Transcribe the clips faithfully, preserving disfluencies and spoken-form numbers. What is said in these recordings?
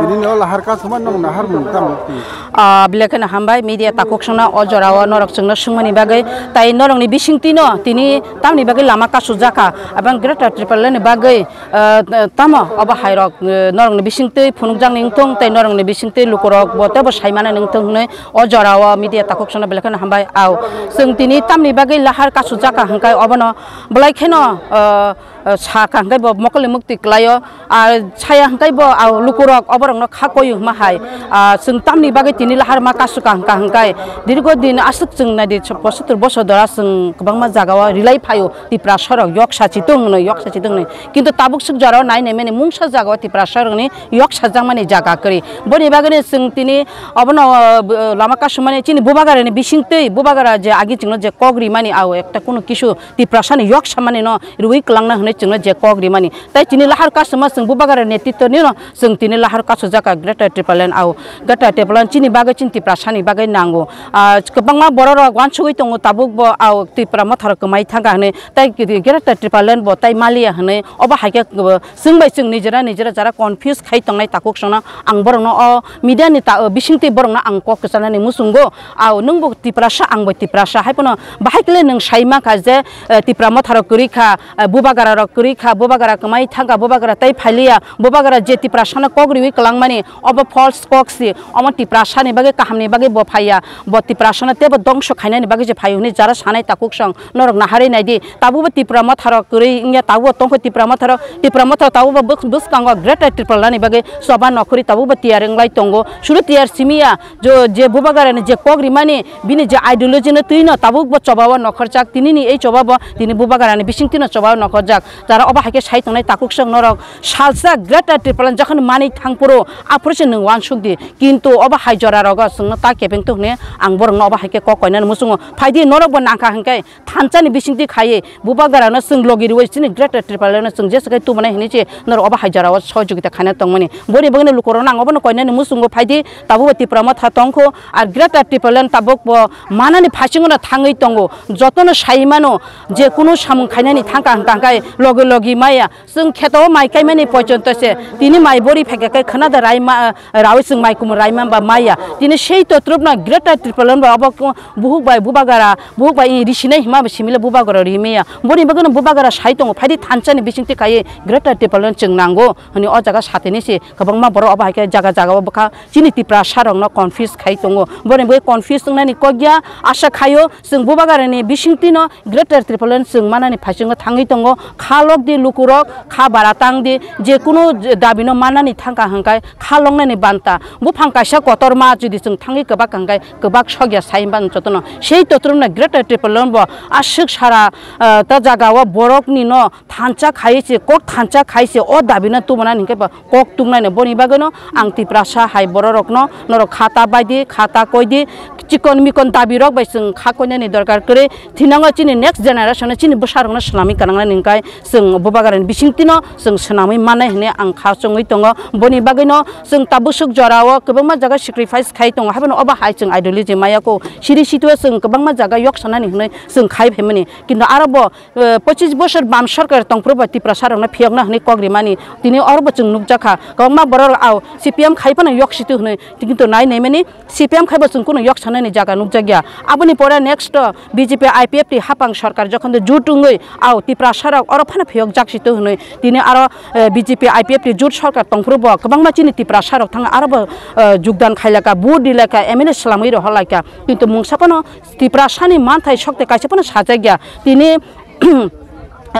Tini no lahar kasuma nong nahar mung tam ti. Ah, belai kheno hambai media takhuk songno o jora o norok chwngno swngmani bagwi, tai norokni bisingtwi no tini tamni bagwi lama kasujak kha, abang Greater Tipraland ni bagwi, ah, tamo obo hai rok, eh, norokni bisingtwi phunukjakni wngthung tei norokni bisingtwi lukurok bo teibo saimani wngthung hwnwi o jora o media takhuk songno belai kheno hambai. Au, chwng tini tamni bagwi lahar kasujak kha hwnkhe obono belai kheno, ah, ah, sa kha hwnkhe bo mokol ni mukti kwlaio. Ah, saya hwnkhe bo, ah, lukurok oborokno kha koiyo hwnma hai. Ah, chwng tamni bagwi tini lahar ma kasukha hwnkha hwnkhe dirgo din aswk chwng naidi, posotur bosor dora chwng kwbangma jagao rilai phaio Tiprasarok yok sachi tong hwnwi, yok sachi tong hwnwi. Kintu tabuk swk jorao nai nai mani mungsa jagao Tiprasarokni yok sajakmani jaga kwrwi. Boni bagwino chwng tini obono, ah, lama kasumani chini bubagarani bisingtwi, bubagara je agi chwngno je kok rimani, ah, ekta kunu kisu Tiprasani yok samani no rwi kwlangna hwnwi chwngno je kok rimani. Tai chini lahar kasuma chwng bubagara netritwni no chwng tini lahar kasujak kha Greater Tipraland au. Greater Tipraland chini bagwi chini Tiprasani bagwi nango. Ah, kwbangma bororok uansugwi tongo tabuk bo au Tipra Motha rok kwmai thangkha hwnwi. Tai Greater Tipraland bo tai maliya hwnwi obo hai khe, uh, chwng bai chwng nijera nijera jara confuse khai tongnai takhuk songno ang borokno o media ni ta, uh, bisingtwi borokno ang kok kwchanani muchungo. Au, nwng bo Tiprasa, ang bo Tiprasa, hai phano bahai kle nwng sai mankha je, eh, Tipra Motha rok kwrwi kha, eh, bubagara rok kwrwi kha, bubagara kwmai thangkha, bubagara tei phailiya, bubagara je Tiprasano kok riwi kwlangmani, obo false kok si, omo Tiprasani bagwi kahamni bagwi bo phaiya, bo Tiprasano teibo dongso khainani bagwi se phaio hwnwi jara sanai takhuk song norok naharwi naidi, tabukbo Tipra Motha rok kwrwi wngya, tabukbo tongkha Tipra Motha rok, Tipra Motha rok tabukbo bwk-, bwskango Greater Tipraland ni bagwi choba nokhorwi tabukbo tiyar wnglai tongo, suru tiyar simiya, Jo, je bubagarani je kok rimani, bini je ideology no twi no tabuk bo choba o nokhorjak, tini ni ei choba bo tini bubagarani bisingtwi no choba o nokhorjak. Jara obo hai khe sai tongnai takhuk song norok salsa Greater Tipraland jokhon manwi thang phuru aphuru se nwng uansuk di, kintu obo hai jora rogo chwngno ta kebeng tuk hwnwi ang borokno obo hai khe kok koinani muchungo. Phai di norok bo nangkha hwnkhe thansa ni bisingtwi khaiwi bubagra no chwng logi rwui chini Greater Tipraland no chwng jesa khai tubunai hinwi se norok obo hai jora o sohojogita khaina tongmani. Boni bagwi no lukurok no ang obo no koinani muchungo phai di, tabuk bo Tipra Motha tongkho, ar Greater Tipraland tabuk bo manani phaising no thangwi tongo. Joto no sai mano je kunu samung khainani thangka hwnkha hwnkhe logi logi maya. Chwng kheto o mai kaimani pochonto se tini mai bori phaikha khe khwna da rai ma, rawi chwng mai kumu rai mamba maya. Tini sei totrupno Greater Tipraland bo obo buhuk bai bubagara, buhuk bai risinai hima bo simile bubagara rimaya. Boni bagwino bubagara sai tongo, phaidi thansa ni bisingtwi kaiwi Greater Tipraland chwng nango hwnwi o jaga satini se kwbangma borok obo hai khe jaga jaga o bwkha chini Tiprasa rokno confuse khai tongo. Boni bagwi confuse wngnani kok ya, asa khaio chwng bubagara ni bisingtwi no Greater Tipraland chwng manani phaisingo thangwi tongo. Kha lok di lukurok, kha bara tang di, je kunu dabi no manani thangka hwnkhe kha loknani banta. Buphang kaisa kotorma jodi chwng thangwi kwbak hwnkhe kwbak sokya sai mano jotono. Sei totrumno Greater Tipraland bo aswk sara, ah, ta jaga o borokni no thansa khai se, kok thansa khai se, o dabi no tubunani hwnkhe bo kok tuknai no. Boni bagwino ang Tiprasa hai bororokno norok kha ta bai di, kha ta koi di, chikon mikon dabi rok bai chwng kha koinani dorkar kwrwi. Thinango chini next generation no, chini bwsa rokno swnamwi kanangnani hwnkhe chwng bubagarani bisingtwino chwng swnamwi mannai hwnwi ang kha chongwi tongo. Boni bagwino chwng ta bwswk jorao kwbangma jaga sacrifice khai tongo, haibano obo hai chwng ideology maya kho. Siri sitio chwng kwbangma jaga yok sanani hwnwi chwng khai phaimani. Kintu aro bo eh, pochis bosor bam sorkar tongphuru bo Tiprasa rokno phiyokna hwnwi kok rimani tini oro bo chwng nukjakha. Kwbangma borok rok au C P M khai phano yok situ hwnwi, kintu nai naimani C P M khai bo chwng kunu yok sanani jaga nukjakya. Aboni pore next to B J P I P F T hapang sorkar jokhon de jut wngwi au Tiprasa rok oro phano phiyokjak situ hwnwi tini aro, eh, B J P I P F T jut sorkar tongphuru bo kwbangma chini Tiprasa rok thang aro bo, eh, jugdan khailaka, vote dilaka, M L A swlamwi rohorlaika. Kintu mungsa phano Tiprasani manthai sokte kaisa phano sajakya. Tini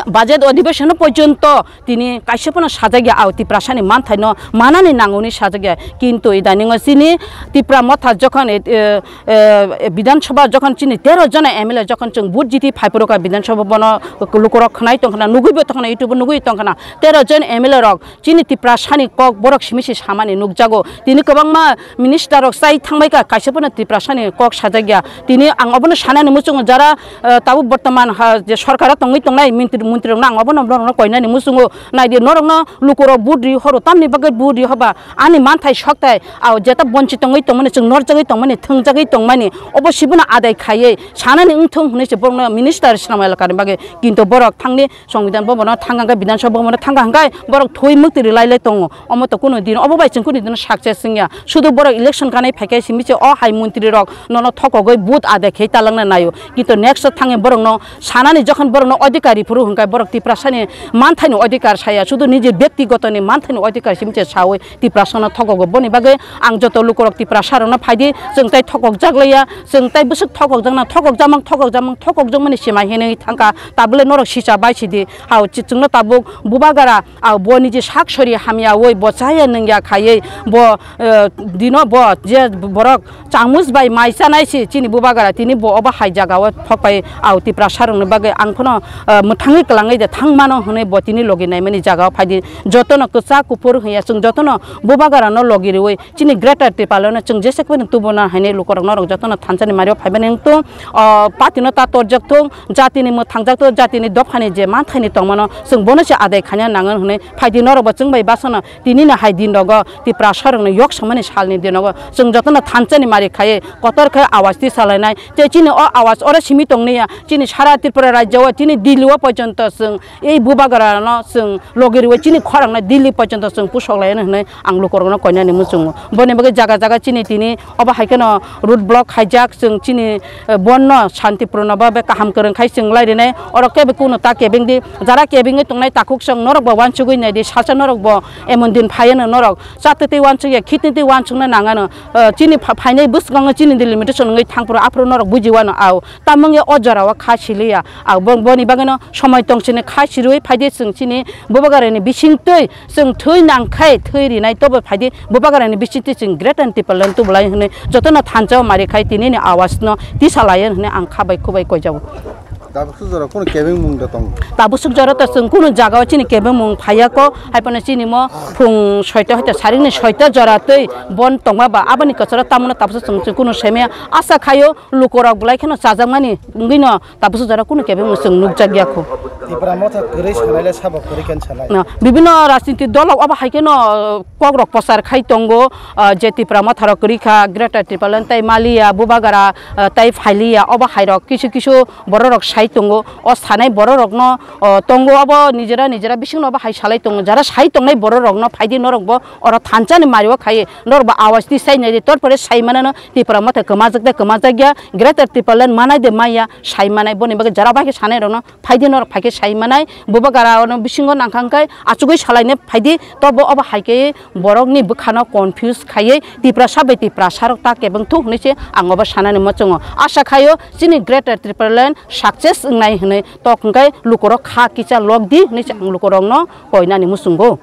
budget adhibeshon porjonto tini kaisa phano sajakya, au Tiprasani manthai no manani nango hwnwi sajakya. Kintu idaningo chini Tipra Motha jokhon, eh, eh, Bidhan Sabha jokhon chini tero jona M L A jokhon chwng vote jiti phaiphuru kha Bidhan Sabha, bono lukurok khwnai tongkhna, nugwibo tongkhna, YouTube nugwi tongkhna, tero jon M L A rok chini Tiprasani kok borok simi se samani nukjago. Tini kwbangma minister rok chai thangbai kha, kaisa phano Tiprasani kok sajakya. Tini ang obono sanani muchungo jara, eh, tabuk bortoman ha je sorkaro tongwi tongnai mintri Montri rokno ang obono norokno koinani muchungo. Naidi norokno lukurok vote ri horo tamni bagwi vote ri hoba ani manthai sokthai, ah, jeta bonchi tongwi tongmani, chwng norjagwi tongmani, thwngjagwi tongmani, obo sibuno adai khaiwi sanani wngthung hwnwi se borokno minister swnam elakani bagwi. Kintu borok thangni Songbidan Bhavan o thangkha hwnkhe, Bidhan Sabha Bhavan o thangkha hwnkhe borok thwi mukti rilai lai tongo. Omo to kunu din, obo bai chwng kunu din success wngya. Sudu borok election kanai phaikhe simi se o hai montri rok nono thokogwi vote adai khe talangna naio. Kintu next o thangwi borokno sanani jokhon borokno adhikar riphuru hwnkhe borok Tiprasani manthaini adhikar saya, sudu niji byaktigotoni manthaini adhikar simi se saui Tiprasano thokogo. Boni bagwi ang joto lukurok Tiprasarokno phaidi, chwng tai thokokjak laiya, chwng tai bwswk thokokjakna, thokokjakmang, thokokjakmang, thokokjakmani sima hinwi thangkha, tabukle norok sicha bai sidi. Hao, chi-, chwngno tabuk Bubagra, ah, bo niji sak sori hamyaui, bo chaya nungya khaiwi, bo, eh, dino bo je borok chamuch bai mai chanai si chini Bubagra, tini bo obo hai jagao phokpai, ah, Tiprasarokni bagwi ang phano, eh, mwthangwi kwlangwi de thangmano hwnwi bo tini logi naimani jagao phaidi. Jotono kwchak kuphur hwnya, chwng jotono Bubagrano logi riui chini Greater Tipralandno chwng jesa khe tubuna haini lukurok norok jotono thansa ni mario phaibani wngtung, o party no ta torjak thung, jati ni mwthangjak thung, jati ni dopha ni je manthaini tongmano chwng bono se adai khaina nango hwnwi phaidi norok bo chwng bai basano tini no hai din rogo Tiprasarokno yok samani salni din rogo chwng jotono thansa ni mari khaiwi kotor khe awas tisa lainai tei chini o awas oro simi tongniya chini sara Tripura rajyo o chini Delhi o porjonto chwng ei Bubagrano chwng logi riui chini khorang no Delhi porjonto chwng pusok lai hwnwi ang lukurokno koinani muchungo. Boni bagwi jaga jaga chini tini obo hai kheno road block khaijak, chwng chini, eh, bonno shanti purno ba be kaham kwrwng khai chwng lai rinai. Oro kebo kuno ta kebeng di, jara kebengwi tongnai takhuk chwng norok bo uansugwi nai di, salsa norok bo emon din phai hwno norok chatwi twi uansukya, khitwi twi uansukna nangano. Eh, chini pha-, phainai bwskango chini delimitation wngwi thangphuru aphuru norok bujiwano au. Tamungya o jorao kha siliya. Abo boni bagwino somoi tongsini kha sirwi phaidi chwng chini Bubagrani bisingtwi chwng thwi nangkhai thwi rinai tobo phaidi Bubagrani bisingtwi chwng Greater Tipraland tubulai hwnwi jotono thansa o mari khai tinini awasno tisa lai hwnwi ang kha bai khubai koijago. Tabuk suk jora kunu kebeng mung da tong? Tabuk suk jora to chwng kunu jagao chini kebeng mung phaiya ko, hai phano chini mo phung soita hoite saringni soita jora twi bon tongma ba aboni kwcharo tamno tabuk chwng chwng kunu semya asa khaio. Lukurok belai kheno chajakmani wngwino tabukso jora kunu kebengno chwng nukjakya kho. Tipra Motha kwrwi sanai le sabo kwrwi khe salai. No, bibhinno rajniti dolrok obo hai kheno, uh, kokrok prochar khai tongo, uh, je Tipra Motharok kwrwi kha, Greater Tipraland tei Maliya, Bubagra, uh, tei Phailiya obo hairok kisu kisu bororok sai tongo. O sanai bororokno, uh, tongo obo nijera nijera bisingno obo hai salai tongo. Jara sai tongnai bororokno phaidi norokbo oro thansani mario khai norokbo awas tisai nai di, torpore sai manano Tipra Motha kwmajak de kwmajak ya, Greater Tipraland manai de maya, sai manai, boni bagwi jara bai khe sanai rokno phaidi norok phai khe sai manai, Bubagra ono bisingo nangkha hwnkhe achugwi salaina phaidi, tobo obo hai khe borokni bwkhano confuse khaiwi Tiprasa bai Tiprasa rok ta kebeng thuk hwnwi se ang obo sanani muchungo. Asa khaio chini Greater Tipraland success wngnai hwnwi tok hwnkhe lukurok kha kisa lok di hwnwi se ang lukurokno koinani muchungo.